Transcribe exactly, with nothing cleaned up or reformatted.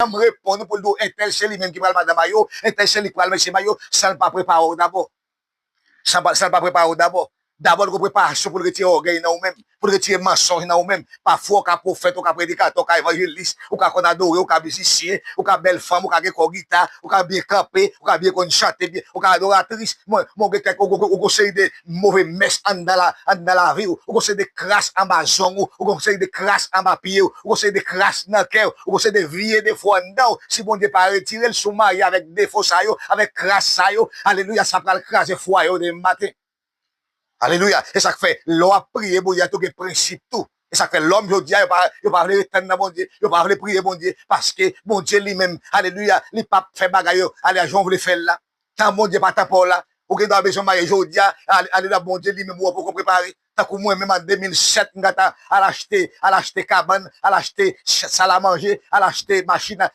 janm reponn ou pou l di w entèl se li menm ki pral madanm a yo, entèl se li ki pral mesye a yo, san l pa prepare w dabò. San pa, san l pa prepare w dabò. Dabò, l gen preparasyon pou l retire ògèy nan ou menm, pou l retire mansonj nan ou menm. Pafwa, ou ka pwofèt, ou ka predikatè, ou ka evanjelis, ou ka konn adore, ou ka mizisyen, ou ka bèl fanm, ou ka gen kò gita, ou ka byen kanpe, ou ka byen konn chante byen, ou ka adoratris. Mwen, mwen, gen kèk, ou, ou, ou, ou gen seri de move mès anndan la, anndan lavi w, ou gen seri de kras anba zong ou, ou gen seri de kras anba pye w, ou gen seri de kras nan kè w, ou gen seri de vye defo anndan w. Si Bondye pa retire l, si w marye avèk defo sa yo, avèk kras sa yo, alelouya, sa pral kraze fwaye w demen maten. Alelouya. E sa k fè, lè w ap priye Bondye a, tou gen prensip tou. E sa k fè, lòm jodi a, yo pa, yo pa vle ret tann nan Bondye, yo pa vle priye Bondye, paske Bondye li menm, alelouya, li p ap fè bagay yo ale jan w vle fè l la. Tan Bondye pa tan pa w la. Ou gen dwa bezwen marye jodi a, ale, alelouya, Bondye li menm ou poko prepare. Tankou mwen menm an de mil sèt, m gata al achte, al achte kabann, al achte ch-, sal a manje, al achte machin,